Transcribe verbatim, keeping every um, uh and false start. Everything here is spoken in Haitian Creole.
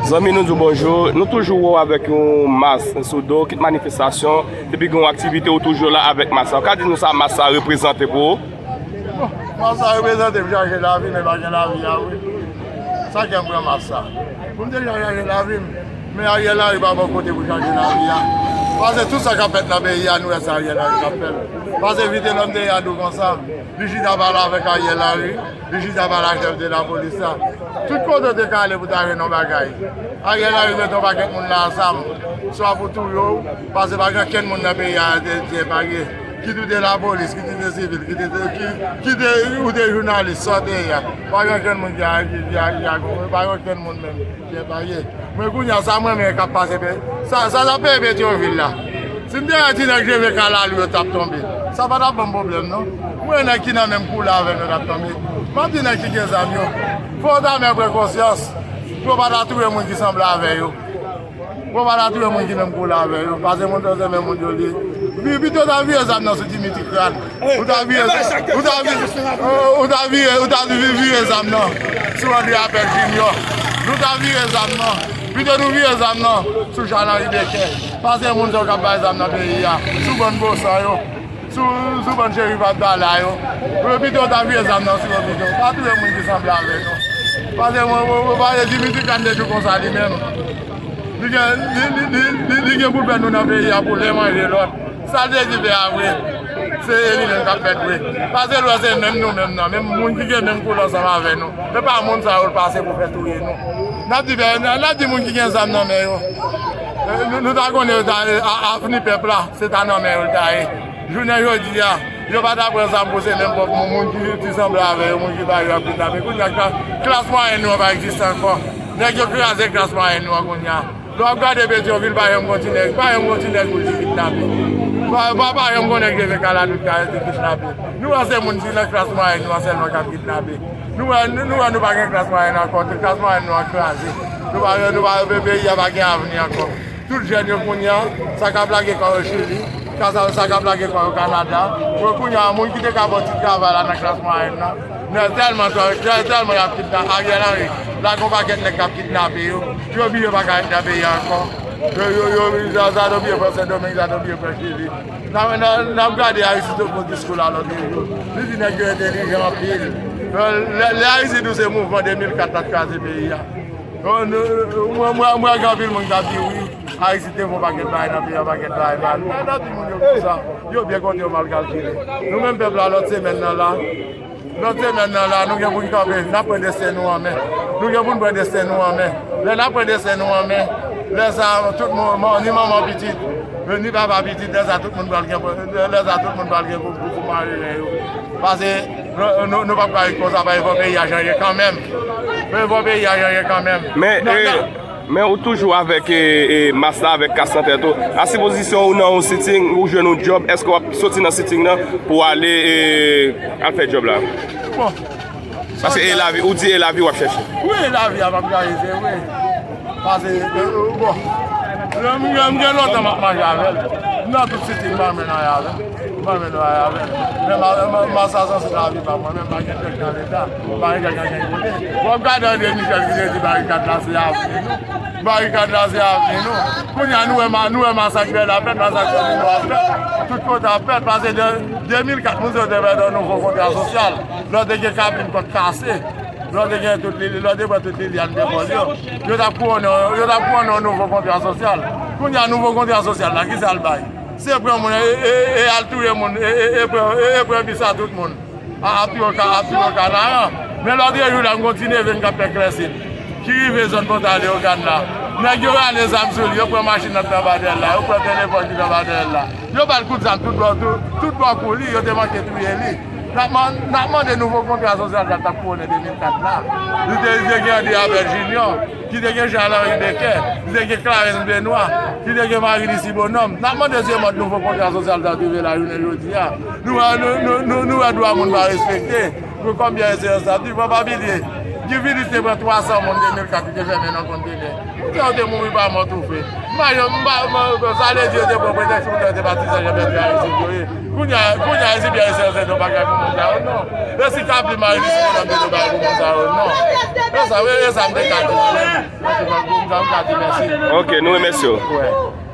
Zanmi, nou di w bonjou. Nou toujou wè w avèk yon mas sou do w, kit manifestasyon, depi gen yon aktivite, ou toujou la avèk mas sa. Ou ka di nou sa mas sa reprezante pou ou? Bon, mas sa reprezante m chache lavi, men pa gen lavi a vre. Sa k fè m pran mas sa. Pou m te chache lavi m, men Ariel Henry pa bò kote pou chache lavi a. Paske tout sa k ap fèt nan peyi a, nou wè sa Ariel Henry k ap fè l. Paske Vitelhomme te di w konsa, li chita pale avèk Ariel Henry, li chita pale ak chèf de lapolis la. Tout kote w te ka ale pou ta jwenn yon bagay. Ariel Henry mete yon pakèt moun nan zam, swa pou touye w, paske pa gen okenn moun nan peyi a te, te epaye. Kit ou te lapolis, kit ou te sivil, kit ou te, ki, kit ou te jounalis, sa w te ye a. Pa gen okenn moun ki a, ki, ki a, ki a, pa gen okenn moun menm ki epaye. Men kounye a, sa mwen menm k ap pase, pe, sa, sa, sa peye Petyonvil la. Si m te wè ti nèg G V K Lalou yo t ap tonbe, sa pa t ap ban m pwoblèm, non. Mwen, nèg ki nan menm koulè avè m yo t ap tonbe. M ap di nèg ki gen zam yo, fò w ta mè pran konsyans, pou yo pa ta touye moun ki sanble avè yo. Pou yo pa ta touye moun ki menm koulè avè yo, paske moun sa se menm moun yo li. Pi-, pito w ta vire zam nan sou Dimitri Crane. Ou ta vire, ou ta vire, ou ta vire, ou ta vire, vire zam nan sou André Abel Junior. Nou ta vire zam nan. Pito nou vire zam nan sou Charles Henri Becker. Paske moun sa yo k ap bay zam nan peyi a. Sou bann bosan yo. Sou, sou bann Cheri Patbala yo. Pito w ta vire zam nan sou yo pito. Pa touye moun ki sanble avè nou. Paske mwen, mwen, mwen, paske Dimitri Crane te di w konsa li menm. Li gen, li, li, li, li, li gen pou fè nou nan peyi a pou lè manje lòt. Sa l te di fè a vre, se li menm k ap fèt vre. Paske lè se menm nou menm nan, menm moun ki gen menm koulè ansanm avè nou. E pa moun sa yo l pase pou fè touye nou. N ap di, n ap di moun ki gen zam nan men yo. E, nou, nou ta konnen yo ta, a, avni pèp la, se ta nan men yo l ta ye. Jounen jodi a, yo pa ta pran zam pou se menm pwòp moun, moun ki, ki sanble avè yo, moun ki pa yo ap kidnape. Kounye a, kla-, klas mwayèn nou an pa egziste ankò. Nèg yo kraze klas mwayèn nou an kounye a. Lè w ap gade Petyonvil, pa janm gon ti nèg, pa janm gon ti nèg pou di kidnape. Pa, pa, pa janm gon nèg G V K Lalou ki ka di kidnape. Nou wè se moun ki nan klas mwayèn nou an sèlman k ap kidnape. Nou wè, nou, nou wè nou pa gen klas mwayèn ankò, tout klas mwayèn nou an kraze. Nou pa, nou pa, pe-, peyi a pa gen avni ankò. Tout jèn yo kounye a, sa k ap lage kò yo Chili, sa, sa, sa k ap lage kò yo Kanada. Bon, kounye a, moun ki te ka ba w ti travay la nan klas mwayèn nan, nèg tèlman, tèlman y ap kidnape, Ariel Henry lage yon pakèt nèg k ap kidnape yo. Yo bliye yo pa ka ret nan peyi a ankò. Yo, yo, yo, yo, sa, sa yo bliye pran Sendomeng, sa yo bliye pran Chili. N ap, n ap, n ap gade Aristide te fè yon diskou la lòt jou. Li di nèg yo entèlijan anpil. Lè, lè Aristide di w se mouvman de mil kat la t kraze peyi a. Bon, nou, mwen, mwen, mwen gen anpil moun k ap di wi, Aristide te fè yon pakèt bagay nan peyi a, pakèt bagay mal. N ap di moun yo konsa, yo byen konte, yo mal kalkile. Nou menm pèp la, lòt semèn nan la, lòt semèn nan la, nou gen pou n kanpe, n ap pran desten nou an men. Nou gen pou n pran desten nou an men. Lè n ap pran desten nou an men, lè sa a, tout moun, man-, ni manman pitit, ni papa pitit, lè sa a, tout moun pral gen, lè sa a, tout moun pral gen pou, pou, pou mare ren yo. Paske nou, nou, nou p ap ka ret konsa, paske fò peyi a chanje kanmenm. Men fò peyi a chanje kanmenm. Men, Nan, e, nan, men ou toujou avèk, e, e, mas la, avèk kas nan tèt ou. A sipozisyon ou nan yon sitting, ou jwenn yon djòb, èske w ap soti nan sitting nan pou w ale, e, al fè djòb la? Bon. Paske e lavi, ou di e lavi w ap chèche. Wi, e lavi a m ap gaye, se vre. Paske, e, e, bon. M, m, m gen lontan m ap manje avè l. Nan tout sitting m pa renmen nan avè l. M pa renmen nan avè l. Men ma, ma, mas sa sanse lavi pa mwen, men m pa gen tèt nan Leta. M pa gen tèt nan gen kote. W ap gade André Michel ki te di barikad la se avni nou. Barikad la se avni nou. Kounye a nou wè ma-, nou wè masak Bèl ap fèt, masak Sominò ap fèt. Tout kote ap fèt, paske de, de mil kat moun se yo te fè yon nouvo kontra sosyal. Lè w te gen kabin kòk kase. Lè w te gen tout li, lè w te pran tout Liliane Depòl yo. Yo t ap kouwonnen, yo t ap kouwonnen yon nouvo kontra sosyal. Kounye a nouvo kontra sosyal la, kisa l bay? Se pran moun, e, e, e al touye moun, e, e, e pran, e, e pran bis a tout moun. A, a pi wo ka, a pi wo ka la an. Men lòt jou la, m gon ti neve m k ap fè klèsin. Ki rive zòn Pòtaleyogàn la. Nèg yo rale zam sou li, yo pran machin nan t anba dèyè l la, yo pran telefòn ki t anba dèyè l la. Yo ba l kout zam tout bò, tout, tout bò kou li, yo te manke touye li. N ap man-, n ap mande nouvo kontra sosyal sa k t ap kouwonnen de mil kat la. Li te, li te gen André Abel Junior, ki te gen Charles Henri Becker, li te gen Clarens Benoît, li te gen Marie Lucie Bonhomme. N ap mande si se mòd nouvo kontra sosyal sa t rive la jounen jodi a. Nou wè, nou, nou, nou, nou wè dwa moun pa respekte. Pou konbyen eseyans sa di, fò pa bliye. Guy Philippe te pran twa san moun de mil kat, li te fèmen nan kontenè. Poutèt yo te mouri pa mò toufe. Mayo, m pa, m, sa vle di yo te pran pretèks poutèt yo te patizan Jean Bertrand Aristide yo ye. Kounye a, kounye a, e si byen eseyans se yon bagay pou moun sa yo, non. E si Kapli Marie Lucie Bonhomme te yon bagay pou moun sa yo, non. E sa, e, e sa m te ka di. Mwen ka di mèsi. Ok, nou remèsye w. Wè.